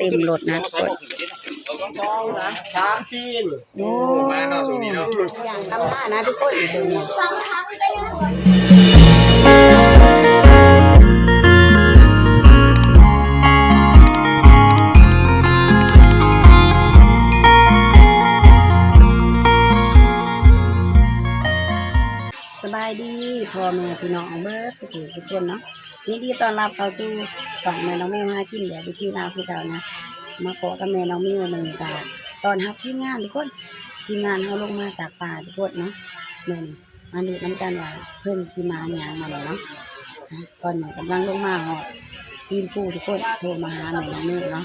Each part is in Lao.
ເຕັມລົດນະທຸກຄົນ ສອງນະ ສາມສີ່ ໂອ້ ມາເນາະ ຊ່ວງນີ້ເນາະ ຢ່າງຊຳນານນະທຸກຄົນ ສະບາຍດີພໍ່ແມ່ພີ່ນ້ອງເບິດ ສຸກຄົນເນາະ ຍິນດີຕ້ອນຮັບເຂົ້າສູ່ຊ່ອງແມ່ນ້ອງມິວຫາກິນແບບວິຖີລາວຄືເກົ່ານະ ມາພໍ້ກັບແມ່ນ້ອງມິວ ມື້ນີ້ກະຕ້ອນຮັບທີມງານທຸກຄົນ ທີມງານເຮົາລົງມາຈາກປ່າທຸກຄົນເນາະ ມື້ນີ້ມາລຸ້ນນຳກັນວ່າເພິ່ນຊິມາຫຍັງມື້ນີ້ເນາະ ຕອນນີ້ກຳລັງລົງມາຮອດຕີນພູທຸກຄົນ ໂທມາຫາແມ່ນ້ອງມິວເນາະ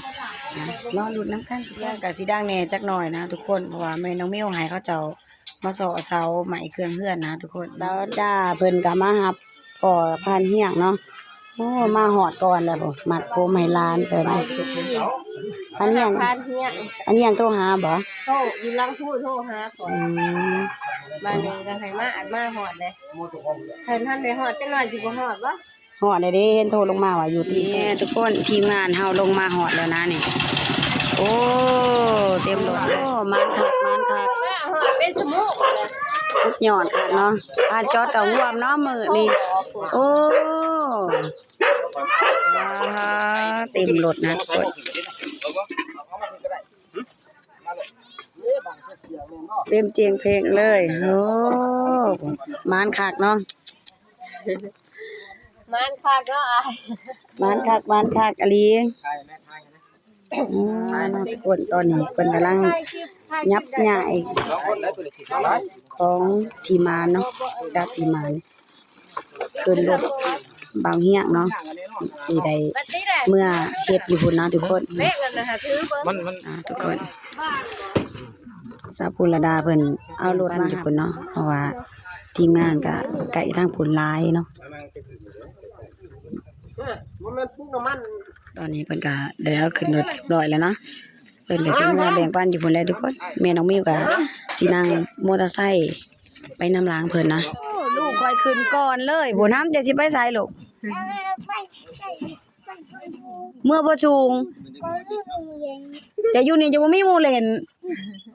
ນະ ລໍລຸ້ນນຳກັນ ສຽງກະຊິດັງແດ່ຈັກໜ້ອຍນະທຸກຄົນ ເພາະວ່າແມ່ນ້ອງມິວໃຫ້ເຂົາເຈົ້າ ມາຊໍ່ເສົາໄມ້ເຄື່ອງເຮືອນນະທຸກຄົນ ດາວດາເພິ່ນກະມາຮັບພໍ່ພານຮຽງເນາະ ໂອ້ ມາຮອດກ່ອນແລ້ວ ມັດຜົມໃຫ້ຫຼານເພິ່ນ ພານຮຽງ ພານຮຽງ ພານຮຽງໂທຫາບໍ່? ໂທ ຢູ່ຫຼັງພູໂທຫາກ່ອນ ອືມ ບາດນີ້ກະໃຫ້ມາ ອັດມາຮອດເດ້ ຄັນທັນໄດ້ຮອດຈັກໜ້ອຍຊິບໍ່ຮອດບໍ່? ຮອດແລ້ວເດ້ ເຫັນໂທລົງມາວ່າຢູ່ທີ່ ນີ້ທຸກຄົນ ທີມງານເຮົາລົງມາຮອດແລ້ວນະນີ້ ໂອ້ ເຕັມລົດ ໂອ້ ມານຄັກ ມານຄັກ ມາຮອດເປັນຊົ່ວໂມງ ສຸດຍອດຄັກເນາະ ຜ່ານຈອດກະຮ່ວມເນາະມື້ນີ້ ໂອ້ ອ່າ ເຕັມລົດນະທຸກຄົນ ເຕັມຈຽງເພງເລີຍ ໂອ້ ມານຄັກເນາະ ມານຄັກເນາະອ້າຍ ມານຄັກ ມານຄັກອີ່ຫຼີ ອືມ ທຸກຄົນ ຕອນນີ້ເພິ່ນກຳລັງຫຍັບຍ້າຍຂອງທີ່ມານເນາະ ຈາກທີ່ມານ ຂຶ້ນລົດບ່າວຮຽງເນາະ ຊິໄດ້ເມືອເຮັດຢູ່ພຸ້ນເນາະທຸກຄົນ ອ່າ ທຸກຄົນ ສາວປຸລະດາເພິ່ນເອົາລົດມາຢູ່ພຸ້ນເນາະ ເພາະວ່າທີມງານກະໃກ້ທາງພຸ້ນຫຼາຍເນາະ ຕອນນີ້ເພິ່ນກະໄດ້ເອົາຂຶ້ນລົດຮຽບຮ້ອຍແລ້ວເນາະ ເພິ່ນກະຊິເມືອແບ່ງປັນຢູ່ພຸ້ນແຫຼະທຸກຄົນ ແມ່ນ້ອງມິວກະຊິນັ່ງມໍເຕີໄຊ ໄປນຳຫຼັງເພິ່ນນະ ໂອ້ ລູກຂ້ອຍຂຶ້ນກ່ອນເລີຍ ບຸນທຳ ເຈົ້າຊິໄປໃສລູກ? ເມືອໂພນສູງ ແຕ່ຢູ່ນີ້ຈະບໍ່ມີໝູ່ຫຼິ້ນ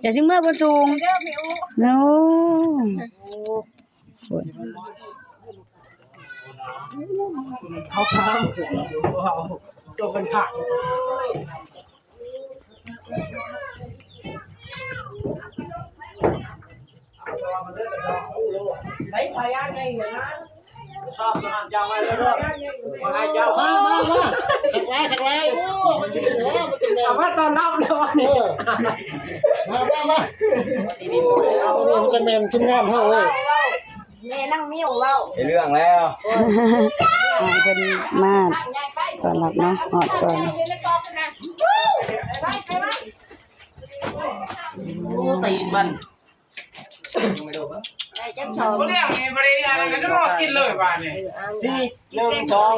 ຈະຊິເມືອໂພນສູງ ໂອ້ ໂອ້ຍ ເຂົາພາມ ຕົວເປັນຜັກ ໄດ້ພະຍາໃຫຍ່ນະ ຊອບຕົວນັ້ນຈະເອົາໄວ້ເດີ ມາ ມາ ມາ ສັກຫຼາຍ ສັກຫຼາຍ ໂອ້ ມັນຊິເປັນຫົວ ມັນຈະແມ່ນ ເອົາມາຕ້ອນຮັບເດີ ເອີ ມາ ມາ ມາ ອັນນີ້ມັນຈະແມ່ນທີມງານເຮົາເວີຍ. ແມ່ນ້ອງມິວເວົ້າ ໄດ້ເລື່ອງແລ້ວ ໃຫ້ເພິ່ນມາຕ້ອນຮັບເນາະ ຮອດກ່ອນ ໂອ້ ຕີນມັນ ໄດ້ຈັກສອບ ບໍ່ໄດ້ ບໍ່ໄດ້ອັນນັ້ນກະຈະບໍ່ກິນເລີຍບາດນີ້ ສີ່ ໜຶ່ງ ສອງ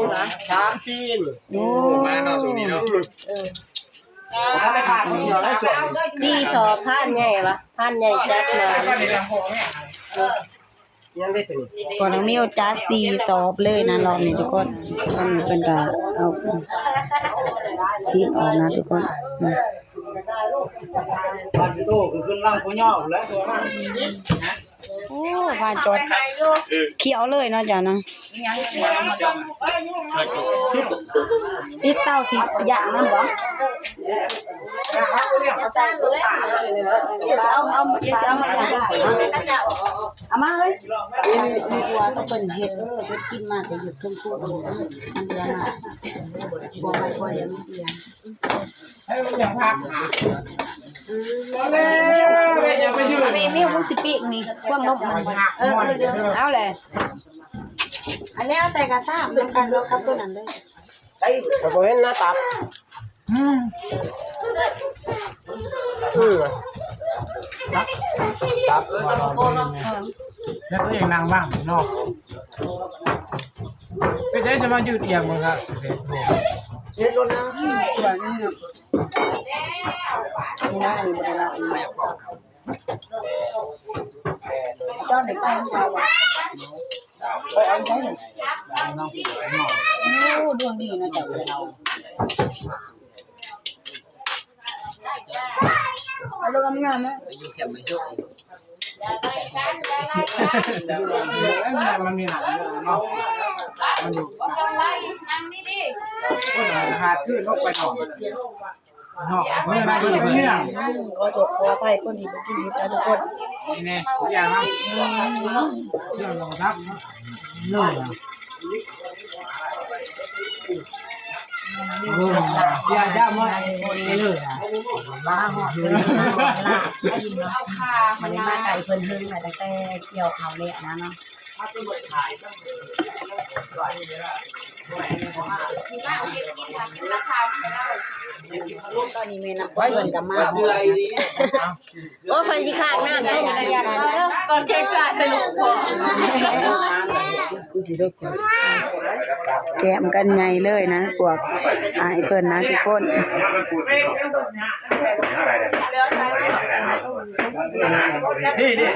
ສາມ ສີ່ ໂອ້ ມາເນາະ ຊ່ວງນີ້ເນາະ ເອີ ບໍ່ທັນໄດ້ຂາດມື້ດຽວໄດ້ສ່ວນ ສີ່ສອບ ພານໃຫຍ່ວະ ພານໃຫຍ່ຈັດມາ ຍັງໄດ້ຕົວນີ້ ພໍ່ນ້ອງມິວຈັດສີ່ສອບເລີຍນະ ລອບນີ້ທຸກຄົນ ຕອນນີ້ເພິ່ນກະເອົາຊີ້ນອອກນະທຸກຄົນ ອືມ ໂອ້ ຜ່ານຈອດຂຽວເລີຍເນາະເຈົ້າເນາະ ຕິດເຕົາຊິຢ່າງນຳບໍ່? ເອົາໃສ່ ເອົາ ເອົາ ເອົາມາເອີຍ ເພິ່ນເຮັດ ເຮັດກິນມາແຕ່ຢູ່ເທິງພູ ອັນເດືອນນະ ບໍ່ໄດ້ ບໍ່ໄດ້ເສຍ ແມ່ມິວ ມຶງຊິປີ້ງນີ້ ພວກນົກມັນ ເອີ ເອົາແຫຼະ ອັນນີ້ເອົາໃສ່ກະຊາບນຳກັນເນາະ ກັບຕົວນັ້ນເລີຍ ກະບໍ່ເຫັນໜ້າຕັບ ອືມ ອືມ ຕັບ ແລ້ວຕົວເອງນັ່ງຫວ່າງເນາະ ເປັນໄດ້ ຈະມາຢືດອຽງເບິ່ງ ເຮັດໂດນ ເຮັດໂດນນະ ອືມ ນີ້ນະ ອັນນີ້ບໍ່ໄດ້ລະ ເຈົ້າໄດ້ໃສ່ເຂົ້າບໍ່? ເອີ ເອົາໃສ່ ໂອ້ ດວງດີເນາະເຈົ້າ ໄດ້ເອົາ ເ ລະງາມໆນະ ໄປຢູ່ແຄມໄປໂຊະ ມັນມີໜັງເນາະ ມັນຢູ່ ຄົນຫາຄືນອອກໄປນອກ ເນາະ ເມືອນາດີເມືອນາດີ ອືມ ຂໍໂທດຂໍອະໄພຄົນທີ່ບໍ່ກິນດິບນະທຸກຄົນ ນີ້ແນ່ ທຸກຢ່າງນະ ອືມ ເລື່ອງລອງຮັບເນາະ ເອີ ຢ່າ ຢ່າມາເລີຍນະ ບໍ່ໄດ້ມາໃກ້ເພິ່ນເຖິງນະ ຕັ້ງແຕ່ກ່ຽວເຂົ້າແລ້ວນະເນາະ. ຕອນນີ້ແມ່ນ້ຳເພິ່ນກໍມາຮອດແລ້ວນະ ໂອ້ຍ ຂ້ອຍຊິຂາກນ້ຳເດ້ ຕອນເຄັກຈາສະໜຸກພໍ ແກ້ມກັນໃຫຍ່ເລີຍນະ ພວກອ້າຍເພິ່ນນະທຸກຄົນ ນີ້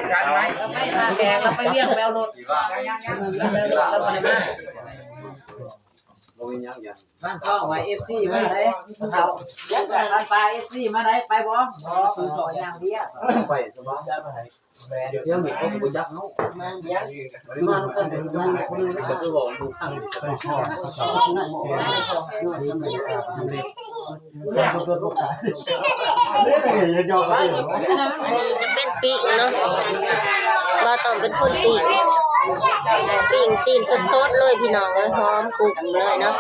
ໆ ຊັ້ນໄວ້ ແກງລາວໄປວຽງແປລົດ ບໍ່ມີຫຍັງຫຍັງ ບ້ານເຈົ້າວ່າເອັຟຊີມາໄດ໋ ເຖົ້າ ບ້ານປາເອັຟຊີມາໄດ໋ ໄປບໍ່? ບໍ່ ຊື້ສອງຢ່າງດຽວ ໄປສະບາຍ ດຽວນີ້ເຂົາກໍບໍ່ຈັກເຮົາ ແມ່ນຫຍັງ ມານຳກັນ ມັນຄົນໜຶ່ງກໍຄືວ່າຢູ່ທາງນີ້ ອັນນີ້ຈະເປັນປີ້ງເນາະ ບ່າວຕ້ອມເປັນຄົນປີ້ງ ປີ້ງຊີ້ນສົດໆເລີຍພີ່ນ້ອງເອີຍ ຫອມກຸ້ງເລີຍເນາະ ເ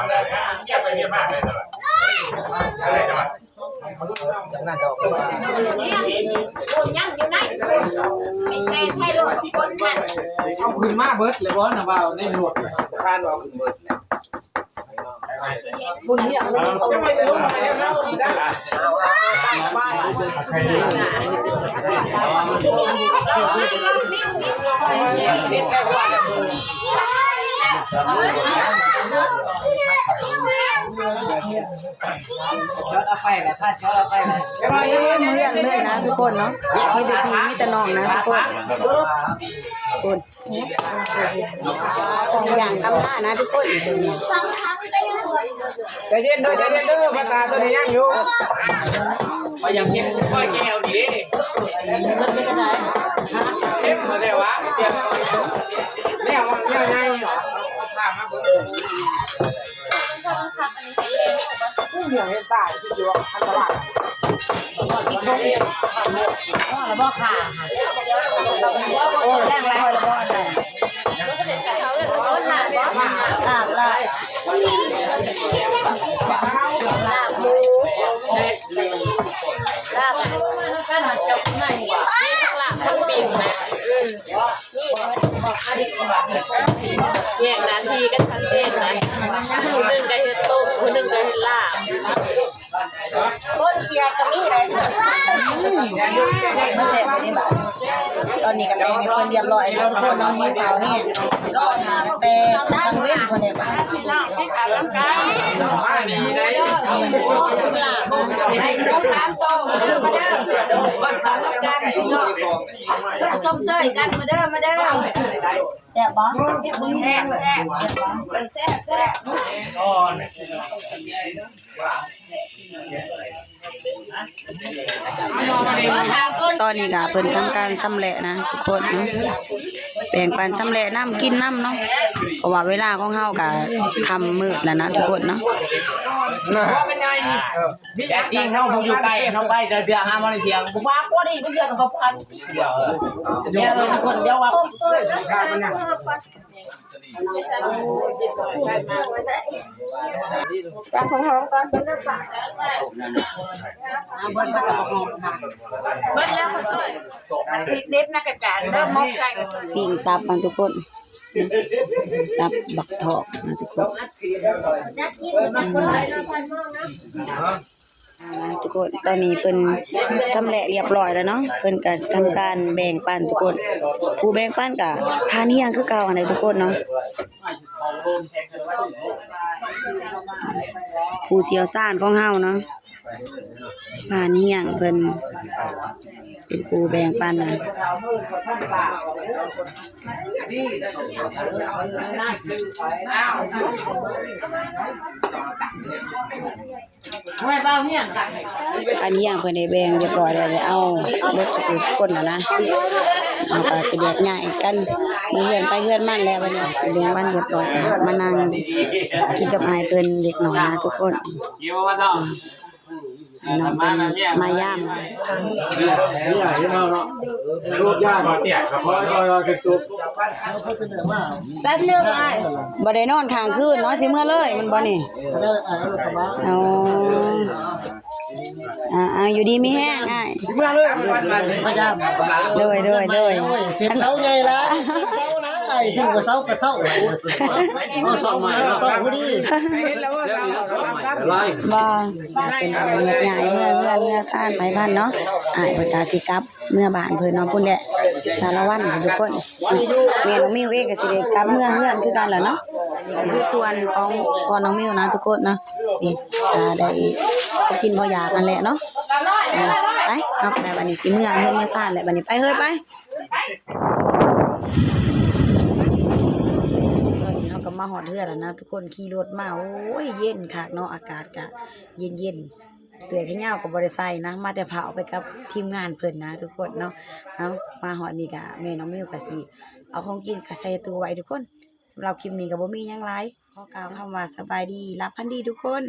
ອົາຂຶ້ນມາເບິດເລີຍບໍ່ນະ ວ່າໃນລົດ ຄາດວ່າເອົາຂຶ້ນເບິດແລ້ວ. ຈອດເອົາໄປແຫຼະ ພາດຈອດເອົາໄປແຫຼະ ເລື່ອງເລີຍນະທຸກຄົນເນາະ ມີແຕ່ພີ່ມີແຕ່ນ້ອງນະທຸກຄົນ ຄົນ ຢ່າງຊຳນານນະທຸກຄົນ ໃຈເຢັນເດີ ໃຈເຢັນເດີ ພາສາຕົວນີ້ຍັງຢູ່ ຂ້ອຍຢາກເກັບ ຂ້ອຍແກ້ວນີ້ເດ້ ເກັບມາແລ້ວວະ ແນວ ແນວໃຫຍ່ເນາະ ພາມາເບິ່ງ ເຮັດຕາຍ ຄືຊິວ່າອັນຕະລາຍ ພໍແລ້ວບໍ່ຄ່າ ໂອ້ຍ ແຮງຫຼາຍແລ້ວບໍ່ອັນນັ້ນ ລາບ ລາບ ລາບໝູ ລາບ ລາບ ມີທັງລາບທັງປີ້ງນະ ອືມ ແຍກໜ້າທີ່ກັນຊັດເຈນນະ ຜູ້ໜຶ່ງກໍເຮັດໂຕະ ຜູ້ໜຶ່ງກໍເຮັດລາບ ຄົນເຄຍກໍມີໄດ໋ ອືມ ມາແຊບຢູ່ນີ້ບາດ ຕອນນີ້ກໍແບ່ງໃຫ້ເພິ່ນຮຽບຮ້ອຍແລ້ວທຸກຄົນເນາະ ຫິວເຂົ້າແຮງ ລໍຖ້າຕັ້ງແຕ່ກາງເວັນພຸ້ນແຫຼະບາດ ກິນລາບ ໄດ້ໝູສາມໂຕ ມາເດີ ມາເດີ ກິນເຂົ້ານຳກັນ ຊົມເຊີຍກັນ ມາເດີ ມາເດີ. ແຊບບໍ່? ແຊບ ແຊບ ແຊບ ແຊບ. ຕອນນີ້ກະເພິ່ນທຳການຊຳແຫຼະນະທຸກຄົນເນາະ ແບ່ງປັນຊຳແຫຼະນຳ ກິນນຳເນາະ ເພາະວ່າເວລາຂອງເຮົາກະຄ່ຳມືດແລ້ວນະທຸກຄົນເນາະ. ແທ້ຈິງເຮົາຜູ້ຢູ່ໃກ້ ເຮົາໄປແຕ່ເທື່ອຫາມາເລເຊຍ ບໍ່ວ່າບໍ່ໄດ້ເທື່ອກໍບໍ່ຜ່ານ ດຽວເພິ່ນ ດຽວວ່າ ຕຳຫອມໆກ່ອນ ເບິ່ງເດີປະ ເບິດແລ້ວເຂົາຊ່ອຍ ພິກດິບນະກະຈານເດີ ໝົກໃສ່ ປີ້ງຕັບນະທຸກຄົນ. ຕັບບັກທອກນະທຸກຄົນ ອືມ ອ່າ ທຸກຄົນ ຕອນນີ້ເພິ່ນຊຳແຫຼະຮຽບຮ້ອຍແລ້ວເນາະ ເພິ່ນກະຊິທຳການແບ່ງປັນທຸກຄົນ ຜູ້ແບ່ງປັນກະພານຮຽງຄືເກົ່າຫັ້ນແຫຼະທຸກຄົນເນາະ ຜູ້ຊ່ຽວຊານຂອງເຮົາເນາະ. ພານຮຽງເພິ່ນເປັນຜູ້ແບ່ງປັນນະ ອືມ. ຫ້ວຍ ເບົາຮຽງກັນ ອັນຮຽງເພິ່ນໄດ້ແບ່ງຮຽບຮ້ອຍແລ້ວ ໄດ້ເອົາເບິດທຸກຄົນແລ້ວນະ. ເຮົາກໍຊິແຍກຍ້າຍກັນ ເມືອເຮືອນໃຜເຮືອນມັນແລ້ວ ບັດນີ້ຊິແບ່ງບັນຮຽບຮ້ອຍ ມານັ່ງກິນກັບອ້າຍເພິ່ນເລັກນ້ອຍນະທຸກຄົນ. ໃຫ້ນ້ອງເພິ່ນມາຢາມ ແປັບໜຶ່ງອ້າຍ ບໍ່ໄດ້ນອນຄ້າງຄືນເນາະ ຊິເມືອເລີຍແມ່ນບໍ່ນີ້? ອໍ ອ່າໆ ຢູ່ດີມີແຮງອ້າຍ ຊິເມືອເລີຍ ໂດຍໆໆ ໂອ້ຍ ເສົາໃຫຍ່ລະ ເສົານະ ອ້າຍ ຊິບໍ່ເຊົາກໍເຊົາ ເອົາສອງໄມ້ເນາະ ເຊົາພໍດີ ບໍ່ ເປັນແຍກຍ້າຍເມືອເຮືອນເມືອຊານໄປພັນເນາະ. ອ້າຍເພິ່ນກະຊິກັບເມືອບ້ານເພິ່ນເນາະ ພຸ້ນແຫຼະ ສາລະວັນທຸກຄົນ. ແມ່ນ້ອງມິວເອງກະຊິໄດ້ກັບເມືອເຮືອນຄືກັນລະເນາະ ຄືສ່ວນຂອງພໍ່ນ້ອງມິວນະທຸກຄົນເນາະ. ນີ້ ໄດ້ພໍກິນພໍຢາກຫັ້ນແຫຼະເນາະ. ໄປ ເຮົາກະໄດ້ ບັດນີ້ຊິເມືອເຮືອນເມືອຊານແຫຼະ ບັດນີ້ໄປເຮີ້ຍໄປ. ຕອນນີ້ເຮົາກໍມາຮອດເຮືອນແລ້ວນະທຸກຄົນ ຂີ່ລົດມາ ໂອ້ຍ ເຢັນຄັກເນາະ ອາກາດກະເຢັນໆ ເສື້ອແຂນຍາວກໍບໍ່ໄດ້ໃສ່ນະ ມາແຕ່ພ້າວໄປກັບທີມງານເພິ່ນນະທຸກຄົນເນາະ. ເອົາ ມາຮອດນີ້ກະແມ່ນ້ອງມິວກະຊິເອົາຂອງກິນກະໃສ່ຕູ້ໄວ້ທຸກຄົນ. ສຳລັບຄລິບນີ້ກະບໍ່ມີຫຍັງຫຼາຍ ຂໍກ່າວຄຳວ່າສະບາຍດີ ຫຼັບຝັນດີທຸກຄົນ.